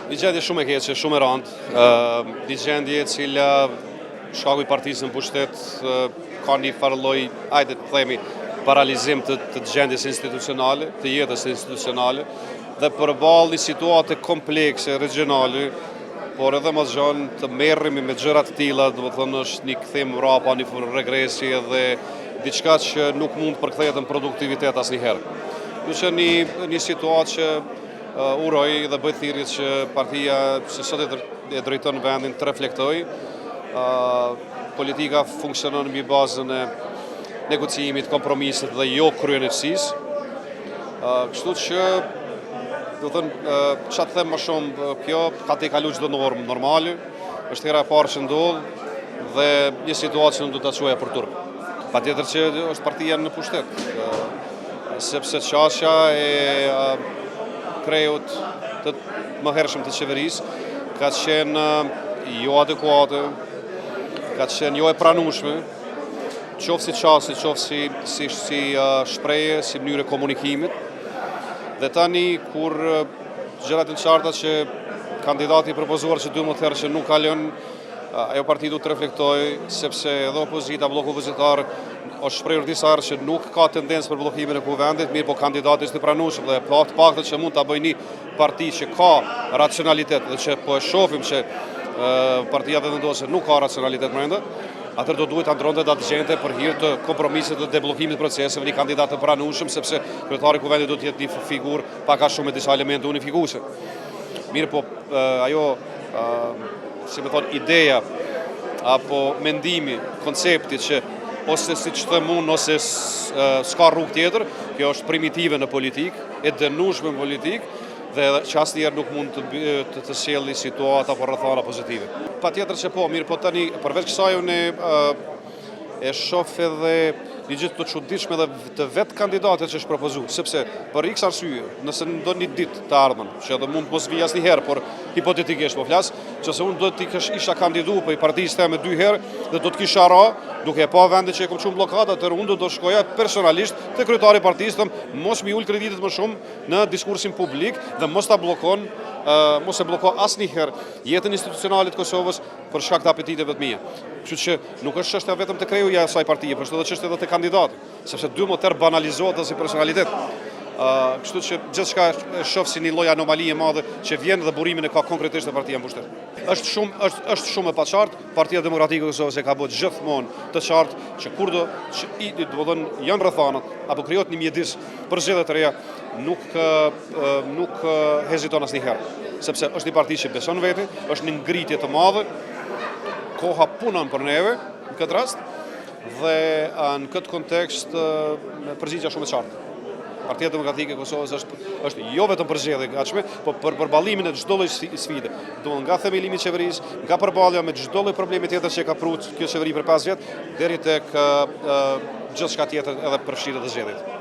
Një gjendje shumë e keqe, shumë e rëndë, një gjendje e cila shkaku i partisë në pushtet ka një farë lloj, ajde të themi, paralizim të, të gjendjes institucionale, të jetës institucionale, dhe përballë një situate komplekse regionale, por edhe më gjanë të merremi me gjëra të tilla, domethënë është një kthim mbrapa, një regresi edhe diçka që nuk mund të përkthehet në produktivitet asnjëherë. Kështu që një një situatë që uroj dhe bëj thirrje që partia që sot e drejton vendin të reflektojë. Politika funksionon mbi bazën e negocimit, kompromisit dhe jo kryeneçësisë. Kështu që, domethënë, ça të them më shumë, kjo ka tejkalu çdo normë normale, është hera e parë që ndodh dhe një situatë që nuk do ta quaja për turp. Patjetër që është partia në pushtet, sepse qasja e kreut të mëhershëm të qeverisë ka qenë jo adekuate, ka qenë jo e pranueshme, qoftë si qasje, qoftë si, si, si shprehje, si mënyrë e komunikimit. Dhe tani, kur gjërat janë të qarta që kandidati i propozuar që 12 herë që nuk kalon, ajo parti duhet të reflektojë, sepse edhe opozita, blloku opozitar, është shprehur disa herë që nuk ka tendencë për bllokimin e kuvendit, mirëpo kandidati është i pranueshëm dhe të paktën që mund ta bëjë një parti që ka racionalitet dhe që po e shohim që partia Vetëvendosje nuk ka racionalitet brenda, atëherë do duhet ta ndronte ta gjente për hir të kompromisit dhe debllokimit të proceseve një kandidat të pranueshëm sepse kryetari i kuvendit do të jetë një figurë pak a shumë me disa elemente unifikuese. Mirëpo, ajo, si me thonë, ideja apo mendimi, koncepti që ose siç them unë, ose s'ka rrugë tjetër, kjo është primitive në politikë, e dënueshme në politikë, dhe që asnjëherë nuk mund të, të, të sjellë situata apo rrethana pozitive. Patjetër që po, mirëpo tani, përveç kësaj unë e shoh edhe një gjë të çuditshme edhe të vetë kandidatit që është propozu, sepse për x arsye, nëse në ndonjë ditë të ardhmen, që edhe mund të mos vijë asnjëherë, por hipotetikisht po flas, që se unë do të kish isha kandidu prej partisë teme dy herë dhe do të kisha ra, duke e pa vendin që e kom çu në bllokadë, atëherë unë do të shkoja personalisht te kryetari i partisë, them mos mi ul kreditet më shumë në diskursin publik dhe mos ta bllokon, mos e blloko asnjëherë jetën institucionale të Kosovës për shkak të apetiteve të mia. Kështu që nuk është çështja vetëm te kreu i asaj partie, por është edhe çështja edhe te kandidati, sepse 12 herë banalizohet edhe si personalitet. Uh, kështu që gjithçka e shoh si një lloj anomalie e madhe që vjen dhe burimin e ka konkretisht te partia në pushtet. Është shumë është është shumë e paqartë, Partia Demokratike e Kosovës e ka bërë gjithmonë të qartë që kurdo që i domethënë janë rrethanat apo krijohet një mjedis për zgjedhje të reja, nuk nuk heziton asnjëherë, sepse është një parti që beson në veti, është në ngritje të madhe, koha punon për neve në këtë rast dhe në këtë kontekst përgjigja shumë e qartë. Partia Demokratike e Kosovës është është jo vetëm për zgjedhje gatshme, po për përballimin e çdo lloj sfide. Domethënë nga themelimi i qeverisë, nga përballja me çdo lloj problemi tjetër që ka pru kjo qeveri për 5 vjet, deri tek gjithçka tjetër edhe përfshirë edhe zgjedhjet.